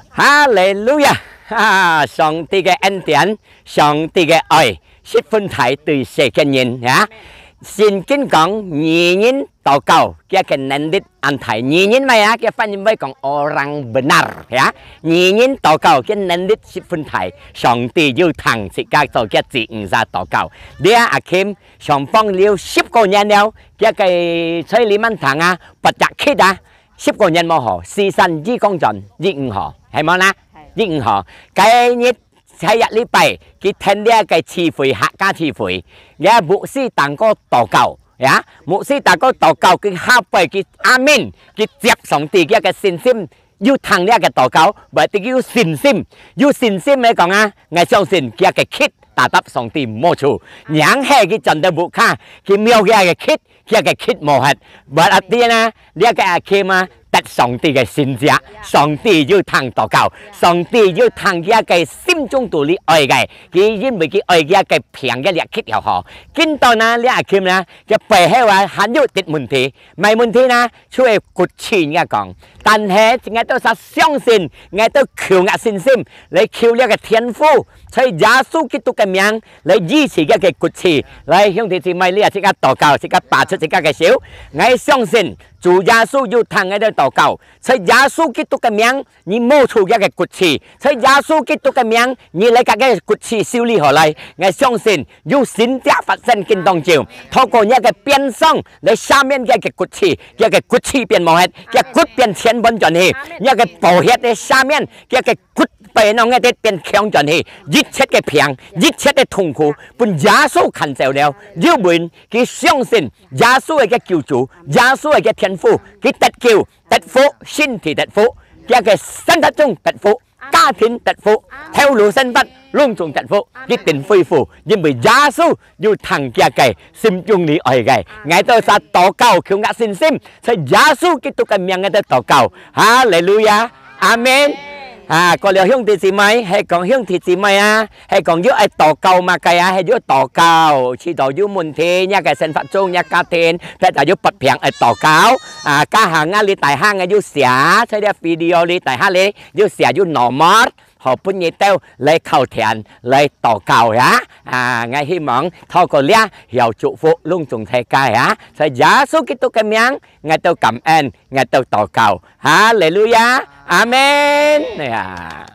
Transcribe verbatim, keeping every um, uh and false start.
哈利路亞！哈，上帝个恩典，上帝个愛，十分大對世間人啊。聖經講，義人禱告，佢个能力恁大。義人咩啊？佢翻譯會講orang benar啊。義人禱告，佢能力十分大。上帝有聽自家做佢子女儕禱告。這阿Kim上榜了十個月了，佢个在裡面聽啊，八隻khit啊，十個月無好，四三一公轉，一五好，係無啦？一五好，該日 在一禮拜，佢聽這个聚會，客家聚會，這牧師當過禱告，呀，牧師當過禱告，佢下背佢阿門，佢接上帝佢个信心，有聽這个禱告，berarti佢有信心，有信心來講啊，𠊎相信佢个khit tetap上帝無錯，然後佢轉到屋下，佢摸佢个khit， 佢个khit無忒。Berarti呢，這个阿Kim啊，得上帝个神蹟，上帝有聽禱告，上帝有聽佢个心中肚裡愛个，佢因為佢愛佢个病个這khit又好。今到呢，這阿Kim呢，佢背後啊，還有滴問題，麼問題呢，就係骨刺人家講。但係，𠊎兜儕相信，𠊎兜求𠊎信心，來求這个天父，在耶穌基督个名， 來醫治佢个骨刺。來，兄弟姊妹，你也自家禱告，自家拔出自家个手。𠊎相信主耶穌有聽𠊎兜禱告，在耶穌基督个名，你摸出佢个骨刺，在耶穌基督个名，你來甲佢个骨刺修理好來。𠊎相信有神蹟發生緊當中，透過你个鞭傷來赦免佢个骨刺，佢个骨刺變無忒，佢个骨變全本轉去，你个寶血來赦免佢个 骨背囊个跌變強轉去，一切个病，一切个痛苦，分耶穌牽走了。因為佢相信耶穌係个救主，耶穌係个天父，佢得救、得福、身體得福，佢个生活中得福，家庭得福，頭路生活攏總得福，一定恢復，因為耶穌有聽佢个心中裡愛个。𠊎兜儕禱告，求𠊎信心，在耶穌基督个名𠊎兜禱告。哈利路亞！ 阿門。啊，各位兄弟姊妹，係講兄弟姊妹啊，係講有愛禱告麼个啊，係有禱告，試著有問題，若个生活中，若家庭，或者有發病愛禱告。啊，加下𠊎哩大下𠊎有寫，在這video哩大下哩有寫有nomor，好分你兜來靠天來禱告呀。啊，𠊎希望透過這，曉祝福攏總大家呀。在耶穌基督个名，𠊎兜感恩，𠊎兜禱告。 哈利路亞，阿門。哎呀，